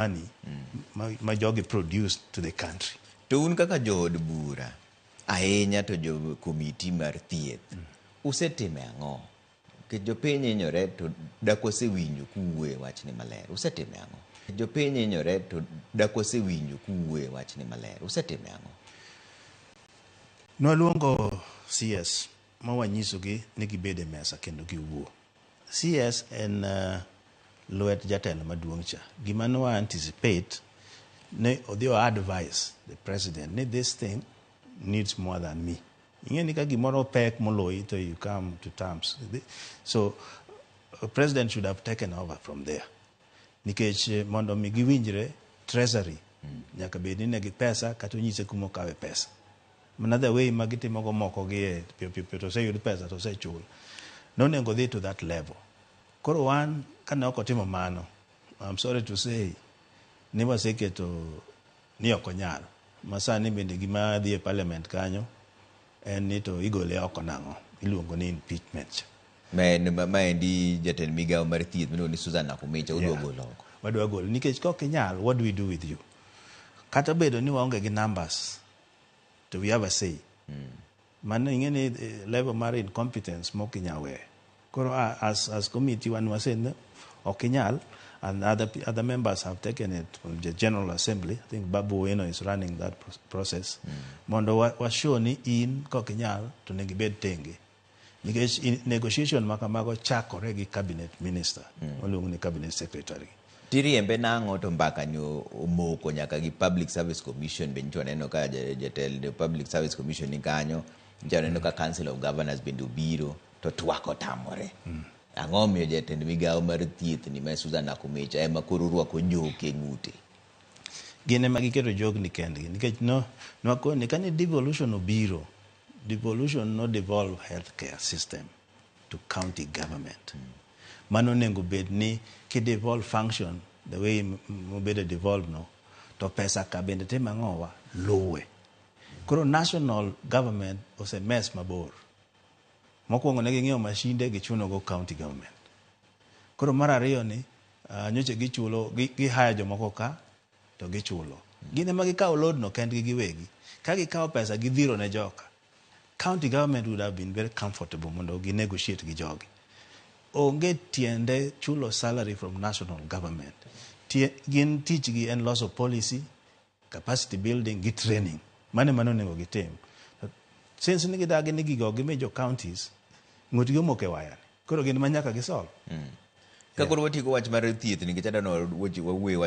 Money ma jogi produce to the country. To un kaka jood bura, ahinya to jo komiti mar thieth, usetime ang'o? Nikech jopiny hinyore to dak wasewinjo kuwuoyo e wachni maler. Usetime ang'o? Jopiny hinyore to dak wasewinjo kuwuoyo e wachni maler. Usetime ang'o? Nwaluongo CS ma wanyisogi ni gibed e mesa kendo giwuo. CS en lwet jatelo maduong' cha. Gima ne wa anticipate ni odhi o advise the president ni this thing needs more than me. Ing'e ni ka gimoro pek moloyi to you come to terms. So president should have taken over from there. Nikech mondo mi giwinjre treasury nyaka bed ni nigi pesa kata onyise kuma okawe pesa. Another way ma gitimogo moko gi e piyo piyo piyo to oseyud pesa to osechul. Nonego odhi to that level. Koro wan kane ok otimo mano, I'm sorry to say, ni waseketo ni ok onyal. Ma sani bende gima dhi e parliament kanyo en ni to igole oko nang'o? Iluongo ni impeachment. Maendi jatend migawo mar thieth miluongo ni Susan Nakhumicha udwa golo oko. Wadwa golo nikech kok inyal, what do we do with you? Kata obedo ni waonge gi numbers, to we have a say. Mano ing'e ni level mar incompetence mok inyal weyo. Koro as committee wan wase no, ok inyal, and other members have taken it from the General Assembly. I think Babu Owino is running that process. Mondo wa show ni in kok inyal to onego ibed tenge. Nikech negotiation ma kamago chakore gi cabinet minister, waluongo ni cabinet secretary. Tiriembe nang'o to mbaka ni omoko nyaka gi Public Service Commission be nyicha waneno ka jatend Public Service Commission ni kanyo, nyicha waneno ka Council of Governors bende obiro to twak otamore. Ang'o omiyo jatend migawo mar thieth ni ma Susan Nakhumicha ema koro orwako jok e ng'ute? Gin ema giketo jogni kendgi nikech no nwakoni kane devolution obiro, devolution no devolve healthcare system to county government. Mano onego bed ni ki devolve function the way mobedo devolve no, to pesa ka bende timo ang'owa luwe. Koro national government ose mess mabor. Mokwongo ne ging'iewo mashinde gichuno go county government. Koro mar ariyo ni nyocha gichulo gi hire jomoko ka to gichulo. Gin ema gikawo load no kendgi giwegi. Ka gikawo pesa gidhiro ne joka. County government would have been very comfortable mondo gi negotiate gi jogi. Onge tiende chulo salary from national government. Gin tichgi en loso policy, capacity building gi training. Mano ema onego gitim. Since ni gidagi ni gigo gimi jo counties, ng'utgi omoko e waya ni. Koro gin ma nyaka gisolve. Ka koro watieko wach mar thieth nikech adwano wawuoye wach